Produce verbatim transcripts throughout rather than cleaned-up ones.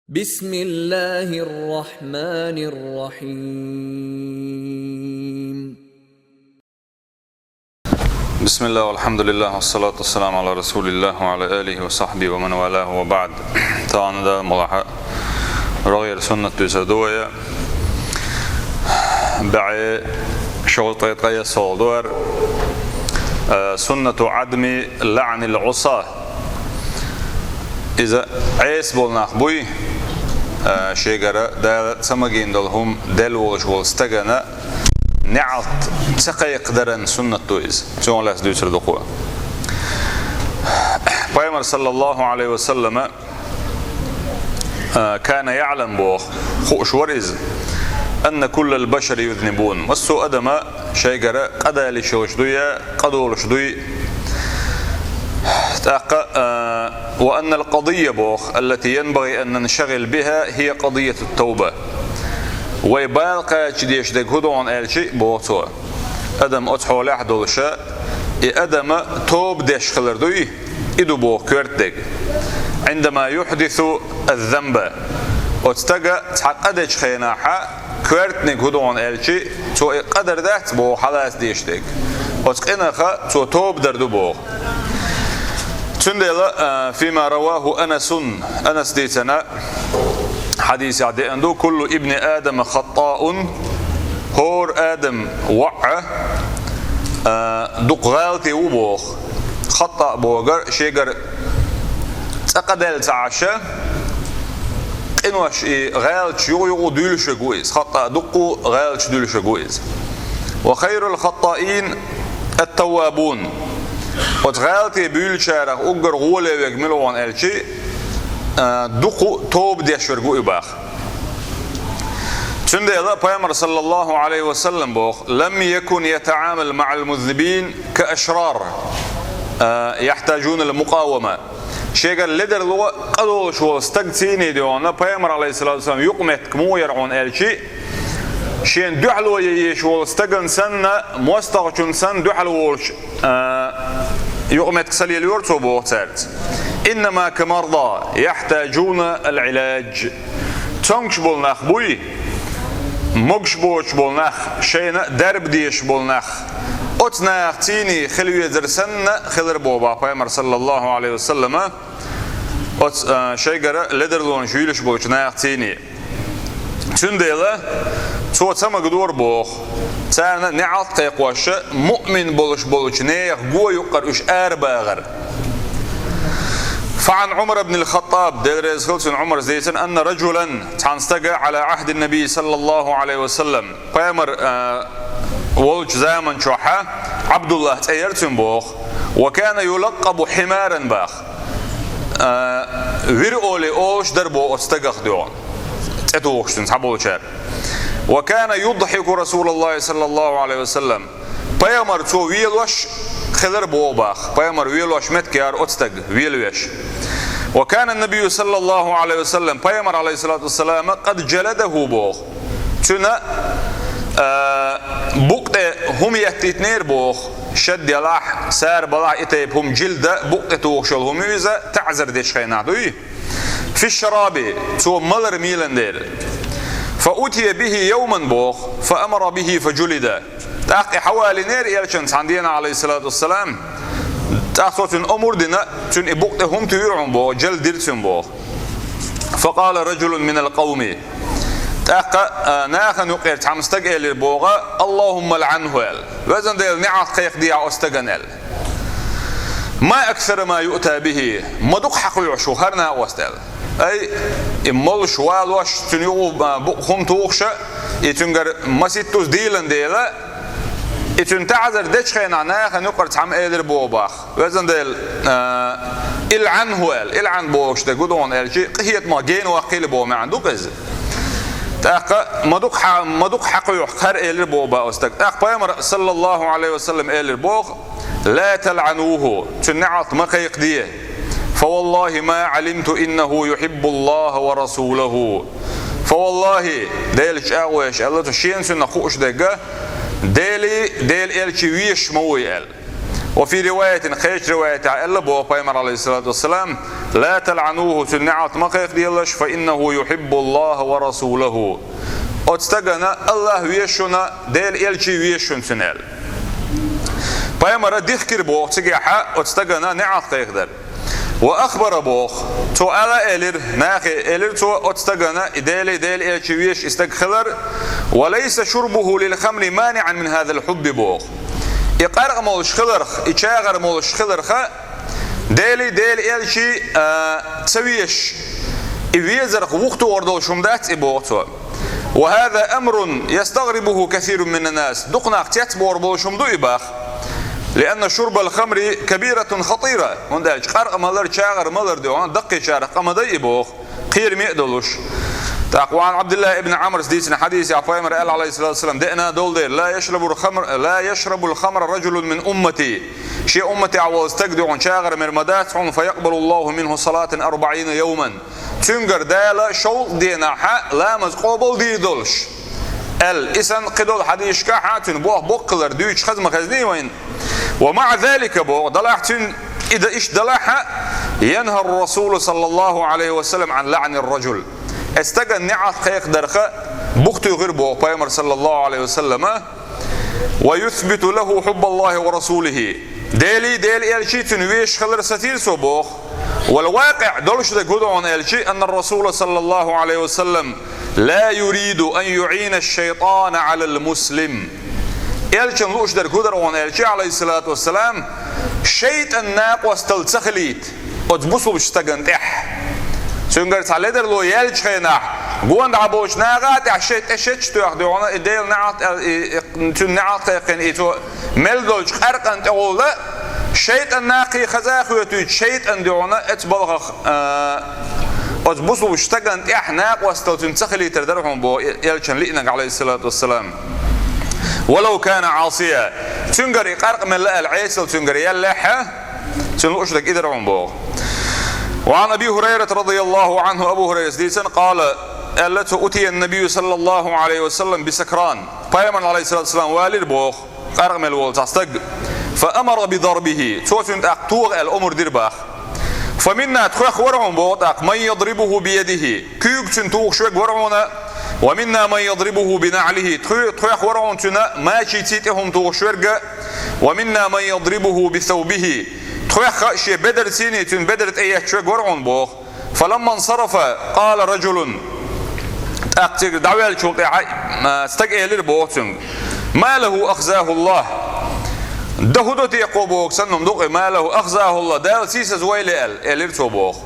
بسم الله الرحمن الرحيم. بسم الله والحمد لله والصلاة والسلام على رسول الله وعلى آله وصحبه ومن والاه وبعد. Тана да мулаха рогъер суннат дуьса дуя. БӀе шовзткъе ткъаяс сол дуар. Э, سنة عدم لعن العصاة. Иза Ӏеса болу нах буй, а, шегара Дала ца магийна долу хӀума делла волуш волу стагана неӀалт ца кхайкхадаран суннат ду иза. Цунах лаьцна дуьйцур ду кхо. Пайхамар, саллаллаху Ӏалайхи ва саллама, а, كان يعلم боху, хууш вара иза, أن كل البشر يذنبون. Массо а адама шайгара къа далийна йолуш дуй, къа долуш дуй. ТӀаккха, а, وأن القضية боху, التي ينبغي أن ننشغل بها هي قضية التوبة. Вай бала кхача дезаш дерг хӀун ду аьлча, боху цо, адам оцу хьолехь долуша, и адама тоба деш хилар дуй, и ду боху коьрта дерг. عندما يحدث الذنب. Оцу стага цхьа къа дечу хенахьа, коьртаниг хӀун ду аьлча, цо и къа дар дац боху хьалаца дезаш дерг. Оцу къинаха цо тоба дар ду боху. Цундела, а, فيما رواه أنس, Анас дийцина хьадисехь деана ду: كل ابن آدم خطاء, хӀора адам воӀ, а, дукха гӀалатий ву боху. ХатӀа бохург шегара цӀа къа делла ца Ӏаш, къинош и гӀалаташ юкъа-юкъа дуьйлуш верг ву иза. ХатӀа дуккха гӀалаташ дуьйлуш верг ву иза. وخير الخطائين التوابون. Оцу гӀалатий буьйлучарах уггар гӀоле верг мила ву аьлча, а, дукха тоба деш верг ву и боху. Цундела Пайхамар, саллаллаху Ӏалайхи ва саллам, боху: لم يكن يتعامل مع المذنبين كأشرار, а, يحتاجون المقاومة. Шегара ледарло къа долуш волу стаг цийний дуьйна, Пайхамар, Ӏалайхиссалату вассалам, юкъаметтиг муха яра хьуна аьлча, шена дуьхьало ян езаш волу стагана санна, мостагӀчунна санна дуьхьал волуш, а, юкъаметтиг ца лелайора цо, боху цаьрца. إنما كمرضى يحتاجون العلاج. Цомгуш болу нах буй, могуш боцуш болу нах, шайна дарба дезаш болу нах. Оцу нахах цийний хила везар санна хилар боху боху Пайхамар, саллаллаху Ӏалайхи ва саллама, оцу, а, шайгара ледарлонаш юьйлуш болчу нахах цийний. Цундела цо ца магадора боху, царна неӀалт кхайкхош, муъмин болуш болчу нехан го юккъара уьш арабахар. فعن عمر بن الخطاب, Дела реза хила цунна, Ӏумара дийцина: أن رجلا, цхьана стага, على عهد النبي صلى الله عليه وسلم, Пайхамар, а, волчу заман чохьа Ӏабдуллах цӀе яра цуьнан боху, وكان يلقب حمارا боху. А, вир олий олуш дара боху оцу стагах дуьйна, цӀе тухуш цуьнан цхьаболчара. وكان يضحك رسول الله صلى الله عليه وسلم. Пайхамар цо велош хилар боху боху. Пайхамар велош меттиг яра оцу стага, велавеш. وكان النبي صلى الله عليه وسلم, Пайхамар, Ӏалайхиссалату вассалам, قد جلده боху. Цуьнан, а, букъа тӀе хӀума еттийтинера боху. Шад ялахь, сар балахь, и тайпа хӀума, жилда букъа тӀе тухуш йолу хӀума ю иза, таӀзар дечу хенахь дуй. في الشراب, цо малар мийлан дела. فأتي به يوما боху, فأمر به فجلد. ТӀаккха и хьавалийнера элчанна цхьана дийнахь, Ӏалайхиссалату вассалам. ТӀаккха цо цуьнан омра дина, цуьнан и букъа тӀе хӀума туьйра хьуна боху, жалла дира цуьнан боху. فقال رجل من القوم. ТӀаккха, а, нахана юкъера цхьамма стага элира боху: اللهم العنه аьлла. Везан Дела, неӀалт кхайкхадехьа оцу стагана аьлла. ما أكثر ما يؤتى به, ма дукха хьакхоьхьуш ву хӀара накъост аьлла. Ай, и молуш, валош, цуьнан юкъа, а, букъа хӀума тухуша, и цуьнгара масийттаза дийлан дела, и цуьнан таӀзар дечу хенахь нахана юкъара цхьамма элира боху боху: Везан Дела, а, العنه аьлла, العن бохуш дерг хӀун ду аьлча, къинхетамах гена ваккхийла боху маьӀна ду-кх иза. ТӀаккха ма дукха хьа-, ма дукха хьакхоьхьу хӀара элира боху боху оцу стага. ТӀаккха Пайхамар, саллаллаху Ӏалайхи ва саллам, элира боху: لا تلعنوه, цуьнан неӀалт ма кхайкхаде. فوالله ما علمت إنه يحب الله ورسوله. فوالله, Делан чӀагӀо еш аьлла цо, шена цуьнан хууш дерг, Дели, Делан элчи везаш ма вуй аьлла. وفي رواية, кхечу риваятехь аьлла боху Пайхамар, عليه الصلاة والسلام: «لا تلعنوه, цуьнан неӀалт ма кхайкхаделаш, فإنه يحب الله ورسوله». Оцу стагана АллахӀ веза шуна, Делан элча веза шуна цуьнан аьлла. Пайхамара дихкира боху цигахь оцу стагана неӀалт кхайкхадар. وأخبر, боху. Цо ала а элира, нахе элира цо оцу стагана, и Делан, Делан элча везаш и стаг хилар, وليس شربه للخمر مانعا من هذا الحب, боху. И къаркъа молуш хиларх, и чагӀар молуш хиларх, Делан, Делан элча, а, ца везаш, и везарх вухатохур долуш хӀума дац и, боху цо. وهذا أمر يستغربه كثير من الناس. Дукха нах цецбохур болуш хӀума ду и, боху. لأن شرب الخمر كبيرة خطيرة. ХӀунда аьлча къаркъа малар, чагӀар малар дуьхьа даккхийчарах къа ма дай и, боху, кхераме а долуш. ТӀаккха وعن عبد الله بن عمرو дийцина хьадисехь Пайхамара аьлла, عليه الصلاة والسلام, деана долу дела: «لا يشرب الخمر, لا يشرب الخمر رجل من أمتي». Шен умматехь волу стаг дуьхьа чагӀар мер ма дац хьуна, «فيقبل الله منه صلاة أربعين يوما». Цуьнгара Дала шовзткъа денахь ламаз къобал дийр долуш, аьлла. И санна кхидолу хьадисашкахь цуьнан боху боккхалар дуьйцуш хаза ма хезний вайна. ومع ذلك, боху, делахь цуьнан и дан иштта делахь а, ينهى الرسول صلى الله عليه وسلم عن لعن الرجل. Оцу стагана неӀалт кхайкхадарх бухатуьйхира боху Пайхамар, صلى الله عليه وسلم, ويثبت له حب الله ورسوله. Делан, Делан элчанна везаш хилар сатийра цо боху. والواقع, долуш дерг хӀун ду хьуна аьлча, أن الرسول صلى الله عليه وسلم لا يريد أن يعين الشيطان على المسلم. Элчанна лууш дерг хӀун дара хьуна аьлча, عليه الصلاة والسلام, шайтӀан накъосталла ца хилийта оцу бусулбачу стагана тӀехь. Цуьнгара цхьа ледарло яьллачу хенахь, гонахь болчу нахана тӀехь шайн тӀе шеташ тоьхна дуьхьал, и Делан неӀалт аьлла, и, и, цуьнан неӀалт кхайкхина, и цо мел долчу къаьркъана тӀехула, шайтӀан накъий хаза а хоьтуьйту, шайтӀан дуьхьал оцу балхах, а, оцу бусулбачу стагана тӀехь накъосталла цуьнан ца хилийтар дара хьуна боху, и, элчанна лиънарг, عليه الصلاة والسلام. ولو كان عاصيا. Цуьнгара и къаьркъа мелла аьлла, Ӏесалла цуьнгара яьллехь а, цуьнан лууш дерг и дара хьуна боху. وعن أبي هريرة رضي الله عنه, Абу ХӀурайрас дийцина, قال, аьлла цо: أتي النبي صلى الله عليه وسلم بسكران. Пайхамарна, عليه الصلاة والسلام, валийра боху къаьркъа мелла волу цхьа стаг. فأمر بضربه. Цо цуьнан тӀаккха тоха аьлла омра дира боху. فمنا, тхох вара хьуна боху тӀаккха, من يضربه بيده, куьйга цуьнан тухуш верг вара хьуна, ومنا من يضربه بنعله, тхо-, тхох вара хьуна цуьнан мачица тӀе хӀума тухуш верг, ومنا من يضربه بثوبه, тхох шен бедарций цуьнан бедар тӀе етташ верг вара хьуна боху. فلما انصرف قال رجل, тӀаккха цигара дӀаваьллачул тӀаьхьа, а, стага элира боху цуьнга: ما له أخزاه الله. Дан хӀун до те кхо боху санна хӀума ду-кх и, ما له أخزاه الله, Дала сийсазвойла аьлла, элира цо боху.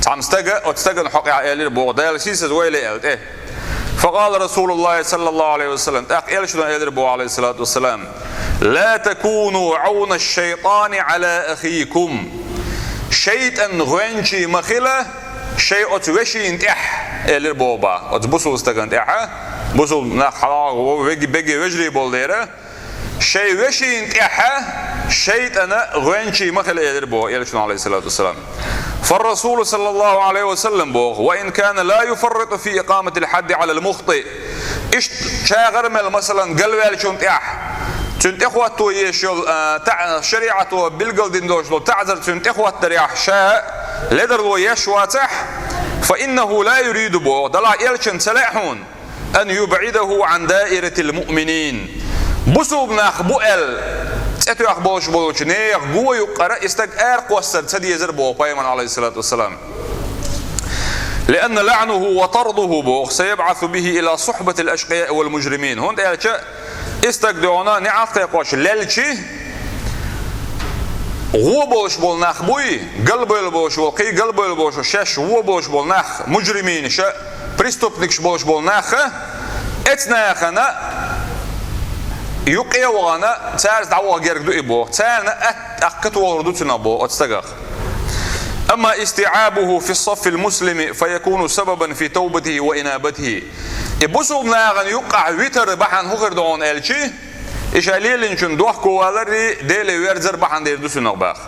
Цхьана стага, оцу стагана хьокъехь элира боху, Дала сийсазвойла аьлла тӀе. فقال رسول الله صلى الله عليه وسلم, тӀаккха элчано элира боху, عليه الصلاة والسلام: لا تكونوا عون الشيطان على أخيكم. ШайтӀан гӀоьнчий ма хила шайн оцу вешина тӀехь, элира боху боху, оцу бусулба стагана тӀехь, бусулба нах хьалха веги-, беге вежарий болу дера, шайн вешина тӀехь шайтӀан гӀоьнчий ма хила, элира боху элчано, عليه الصلاة والسلام. فالرسول صلى الله عليه وسلم боху: وإن كان لا يفرط في إقامة الحد على المخطئ. Иштта чагӀар мел, масалан, галваьллачун тӀехь цуьнан тӀехӀотто еш йолу, а, та-, шариӀато билгалдина долуш долу таӀзар цуьнан тӀехӀоттарехь ша ледарло еш вацахь, فإنه لا يريد боху, делахь элчанна ца лаьа хьуна, أن يبعده عن دائرة المؤمنين. Бусулба нах бу аьлла цӀе тоьхна болуш болчу нехан гон юккъара и стаг аракхоссар ца дезара боху Пайхамар, عليه الصلاة والسلام. لأن لعنه وطرده боху سيبعث به إلى صحبة الأشقياء والمجرمين. ХӀунда аьлча и стаг дуьхьал неӀалт кхайкхош лелчи, гӀо болуш болу нах буй, галбевлла болуш болу, кхин галбевлла болуш, шаьш вон болуш болу нах, мужримин, ша преступникаш болуш болу нах, эцу нахана юккъе а вахана, цаьрца дӀаваха герга ду и боху. Царна атта тӀаккха кхетавалур ду цунах боху оцу стагах. أما استيعابه في الصف المسلم فيكون سببا في توبته وإنابته. И бусулба нахана юккъахь витар бахьана хӀун хир ду хьуна аьлчи, и ша лелийначунна дохковаларий, Деле верзар бахьана дер ду цунах боху.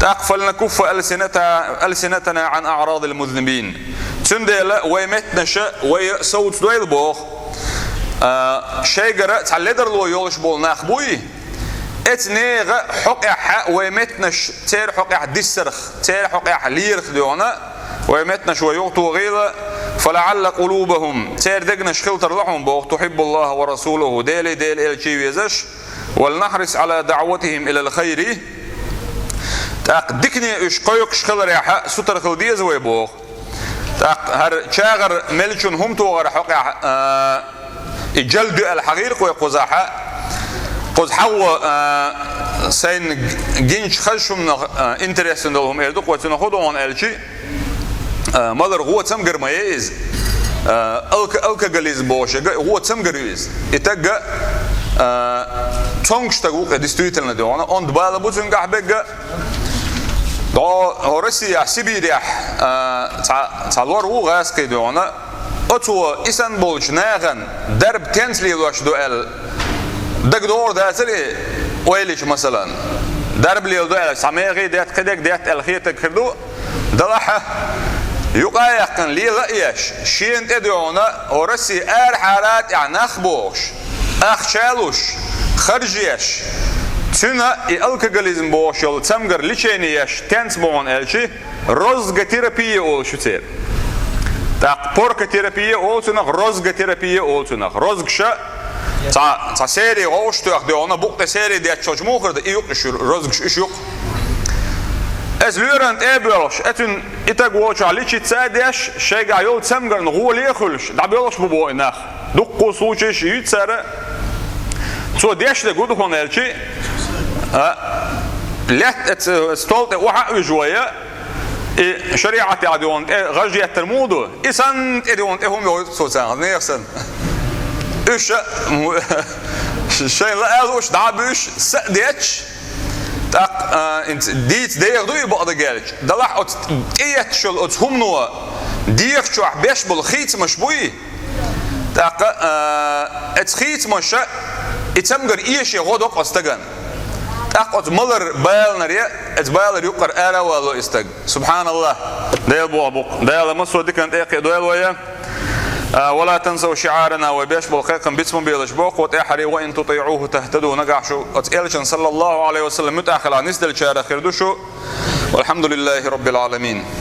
ТӀаккха فلنكف ألسنة-, ألسنتنا عن أعراض المذنبين. Цундела вай меттанаша вай совца дойла боху. А, шайгара цхьа ледарло йолуш болу нах буй, Эцу нехан хьокъехь вай меттанаш церан хьокъехь диссарх, церан хьокъехь лерах дуьйна, вай меттанаш вай юхатохийла, فلعل قلوبهم, церан дегнаш хила тарло хьуна боху, تحب الله ورسوله, Деле, Делан элче везаш, ولنحرص على دعوتهم إلى الخير, тӀаккха дикане уьш кхойкхуш хиларехь сутара хила деза вай боху. ТӀаккха хӀара чагӀар меллачун хӀума тохар хьокъехь, а, и жалд ю аьлла хьахийра-кх вай кхузахь. Кхуза хьагӀо, а, сайна гинчу хазачу хӀуманах, а, интересан долу хӀума эр ду-кх вай цунах хӀун догӀу аьлчи, а, малар гӀо цамгар ма яй иза. А, алко-, алкоголизм бохуш ерг гӀо цамгар ю иза. И стаг, а, цомгуш стаг ву-кх и, действительно, дуьйна, онда бала бу цуьнгахь берг. ДӀо хӀо Россехь, Сибирехь, а, цхьа, цхьа лор ву гӀазкхий дуьйна. Оцо и санна болчу нахана дарба тенца лелош ду аьлла дагадогӀур дацара и, ойла йича, масалан. Дарба леладо аьлла, цхьа мехий детта, кхидерг детта аьлла хетарг хир ду. Делахь а, юкъа а яьккхина, лела а еш, шена тӀе дуьйна хӀо Россе арахьара тӀехь нах бохуш, ахча луш, харж еш, цуьнан и алкоголизм бохуш йолу цамгар лечение еш тенца бу хьуна аьлчи, розготерапия олуш ю церан. ТӀаккха поркотерапия олу цунах, розготерапия олу цунах. Розгаша цхьа, цхьа серий гӀовш тоьхна дуьйна, букъа тӀе серий детташ муха хир ду, и ю-кх уьш, розгаш уьш ю-кх. Эцу лоьрана тӀе а боьлхуш, эцуьнан и стаг волчохь лечиться а деш, шайгахь йолу цамгарна гӀоле а хуьлуш, дӀабоьлхуш бу боху и нах. Дуккха случайш ю цара. Цо деш дерг хӀун ду хьуна аьлчи, а, лаьтта, эц-, стол тӀе охьа а вижа вай, и шариӀатехь дуьйна тӀе гӀаж еттар муха ду, и санна тӀе дуьйна тӀе хӀума йойу цо царна, нехан санна. Уьш а, шайна лаьа лууш, дӀа а буьйш, са а детташ, тӀаккха, а, инца дийца дегӀа ду и, бакъдерг аьлча. Делахь оцу тӀеетташ йолу оцу хӀумано дегӀа чохь беш болу хийцамаш буй, тӀаккха, а, эцу хийцамаша и цамгар эше гӀо до-кх оцу стагана. ТӀаккха оцу малар баланаре, эцу балар юккъара ара а вало и стаг. СубхьаналлахӀ! Дела боху бу-кх. Дала массо а диканна тӀе а кхиадойла вай. А, «ولا تنسوا شعارنا», вай беш болу кхайкхам биц ма белаш боху, тӀаьххьара: «وإن تطيعوه تهتدوا», нагахь шу оцу элчан, саллаллаху Ӏалайхи ва саллам, муьтӀахь хилахь нисделлачарах хир ду шу. والحمد لله رب العالمين.